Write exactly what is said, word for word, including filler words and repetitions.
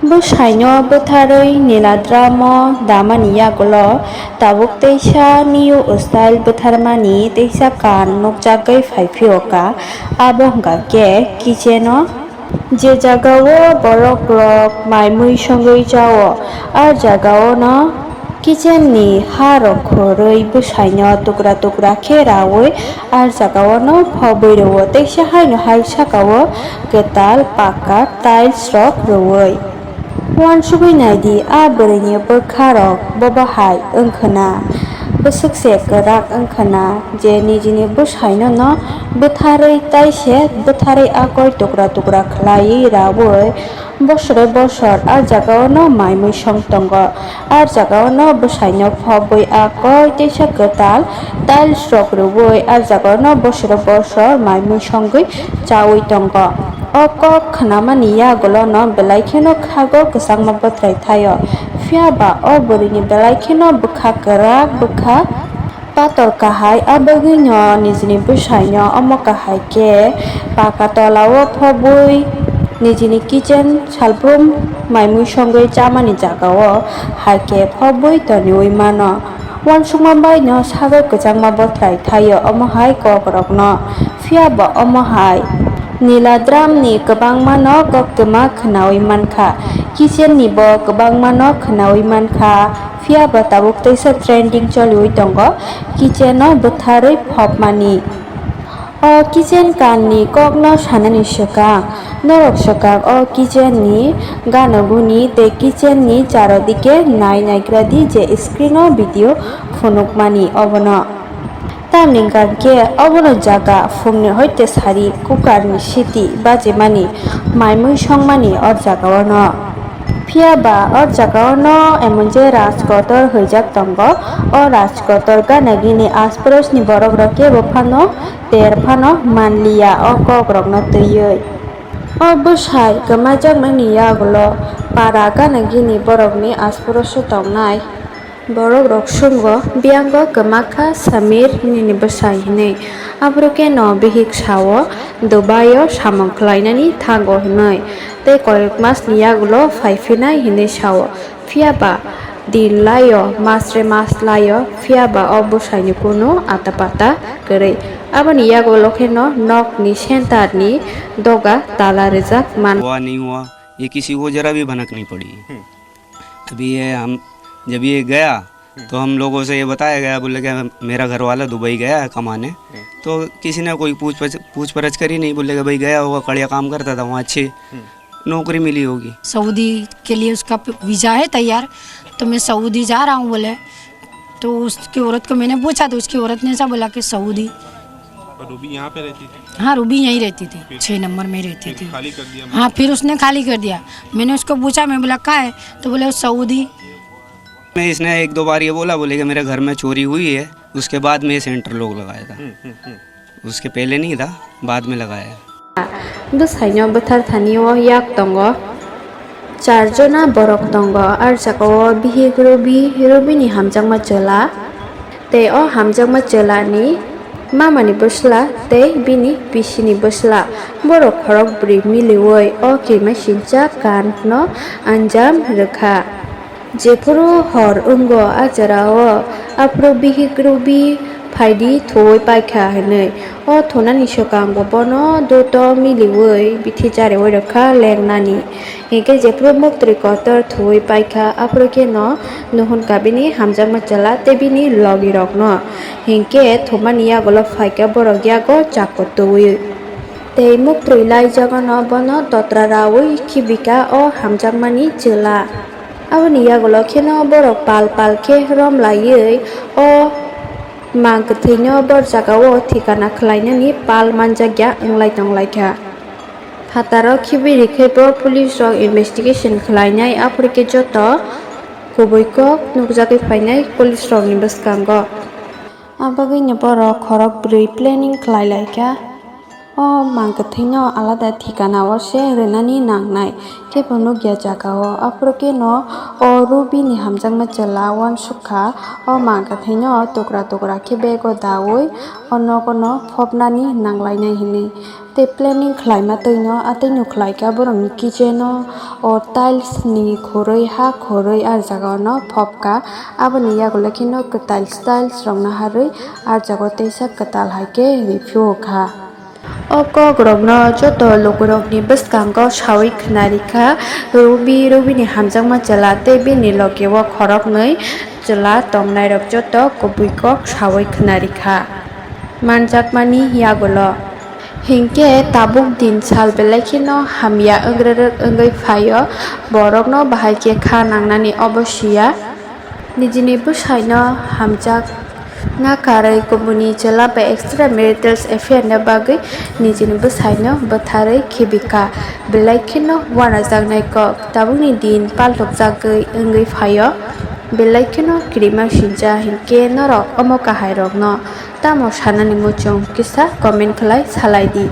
Bwsaino bwtharwi Niladram-o damani yagulo tabuk teisa new style bwtharmani teisa kan nukjagwi phaiphio ka, abo hwnkha khe kitchen-o. Je jagao borok rok mai mui songwi chao, a jagao no kitchen ni ha rok khorwi bwsaino tukra tukra khe raui a jagao no phobwi rwo, teisa haino hai sakao kwtal pakka tiles rok rwui. Uansugwi naidi, a bwrwini bwkha rok bobo hai wngkhwna, bwswk se kwrak wngkhwna je nijini bwsaino no bwtharwi taise bwtharwi akoi tukra tukra khlaiwi raui bosore bosor a jagao no mai mui song tongo. A jagao no bwsaino phobwi akoi teisa kwtal tiles rok rwui a jagao no bosoro bosor mai mui songwi chaui tongo. O kok khnamani yagulo no belai kheno khago kwchangma bwthrai thaio. Phiya ba o bwrwini belai kheno bwkha kwrak, bwkha pator kahai, a bagwino nijini bwsaino omo kahai khe paka tolao phobwi nijini kitchen salbrum mai mui songwi chamani jagao hai khe phobwi toniui mano. Uansukma bai no sago kwchangma bwthrai thaio omo hai kok rok no. Phiya ba omo hai Nila drum ni kwbangma no koktwma khwnaui mankha. Kitchen ni bo kwbangma no khwnaui mankha. Phiya ba tabuk teisa trending choliui tongo kitchen no bwtharwi phobmani. O kitchen kan ni kok no sanani swkang, norok swkang o kitchen ni gana guni tei kitchen ni charo dike nai naigra di je screen o video phunukmani obono. Tamni hwnkha khe obono jaga phungni hoite sari cooker ni siti bachimani, mai mui songmani o jaga o no. Phiya ba o jaga o no emon je Rajkotor hwijak tongo. O Rajkotor gana gini asparos ni borok rok kebo phano ter phano manliya o kok rok no twiwi. O bwsai kwmajakmani yagulo para gana gini borok ni asparos o tongnai. Borok rok sungo, "Biyango kwma kha Samir nini bwsai," hinwi. Aphuru khe no bihik sao, "Dubai o samung khlainani thango," hinwi. Tei koyek mas ni yagulo phai phinai hinwi sao. Phiya ba din laio, mas re mas laio, phiya ba o bwsai ni kunu ata pata kwrwi. Aboni yagulo khe no nok ni center ni doga tala rijak man. हुआ नहीं हुआ, ये किसी को जरा भी भनक नहीं पड़ी। अभी ये हम, जब ये गया, तो हम लोगों से ये बताया गया, बोले कि मेरा घर वाला दुबई गया है कमाने। तो किसी ने कोई पूछ पछ-, पूछ परछ करी नहीं, बोले कि भाई गया होगा, कड़िया काम करता था वहाँ, अच्छी नौकरी मिली होगी। सऊदी के लिए उसका प-, वीज़ा है तैयार, तो मैं सऊदी जा रहा हूँ बोले। तो उसकी औरत को मैंने पूछा, तो उसकी औरत ने ऐसा बोला कि सऊदी। और रूबी यहाँ पे रहती थी? हाँ, रूबी यहीं रहती थी, फिर? छः नंबर में रहती फिर थी। खाली कर दिया? हाँ, फिर उसने खाली कर दिया। मैंने उसको पूछा, मैं बोला, "कहाँ है?" तो बोले, "वो सऊदी।" मैं, इसने एक दो बार ये बोला, बोले कि मेरे घर में चोरी हुई है, उसके बाद में ये सेंटर लोग लगाया था। हम्म, हम्म, हम्म। उसके पहले नहीं था, बाद में लगाया है। Bwsaino bwthar thani o yak tongo. Char jona borok tongo. Ar saka o bihik Rubi, Rubi ni hamjakma chwla. Tei o hamjakma chwla ni mama ni bwsla tei bini bisi ni bwsla. Borok khorok bwrwi miliwi o kirimasingcha kan no anjam rwkha. Jephuru hor wngo a jora o, aphuru bihik Rubi phaidi thuwi paikha hinwi. O thunani swkang bo bono duto miliwi bithi chariwi rwkha lengnani. Hinkhe jephuru muktwi kotor thuwi paikha, aphuru kheno nuhun ka bini hamjakma chwla tei bini logi rokno. Hinkhe thumani yagulo phaikha borok yago chakko twiwi. Tei muktwi lai jagano bono totra raui khibika o hamjakmani chwla. Aboni yagulo kheno borok pal pal khe rom laiwi o mang kwthwino bor jagao thikana khlainani pal manjakya wnglai tonglaikha. Phataro khibi rikhe bo police rok investigation khlainai, aphuru khe joto kubui kok nukjagwi phainai police rokni bwskango. Abagwino borok khorok bwrwi planning khlai laikha. O mang kwthwino alada thikanao se rwnani nangnai, kebo nukya jagao. Aphuru khe no o Ruby ni hamjakma chwla uansukha, o mang kwthwino tukra tukra khe bego daui o nogo no phobnani nanglainai hinwi. Tei planning khlaima twino atwino khlaikha borokni kitchen o, o tiles ni khurui ha khurui ah jagao no phobkha. Aboni yagulo kheno kwtal tiles rokno harwi ah jagao teisa kwtal hai khe riphiu kha. O kokrokno joto lukurokni bwskango saui khwnarikha Ruby, Ruby ni hamjakma chwla tei bini logeo khoroknwi chwla tongnairok joto kubui kok saui khwnarikha manjakmani yagulo. Hinkhe tabuk din sal belai kheno hamya wngwrwk wngwi phaio, borokno bahai khe kha nangnani obo siya. Nijini bwsaino hamjakna karwi kubuni chwla bai extramarital affair ni bagwi nijini bwsaino bwtharwi khibikha. Belai kheno uanajaknai kok tabukni din paltokjagwi wngwi phaio. Belai kheno kirima sincha hinkhe norok omo kahairokno tamo sanani muchung kisa comment khlai salaidi.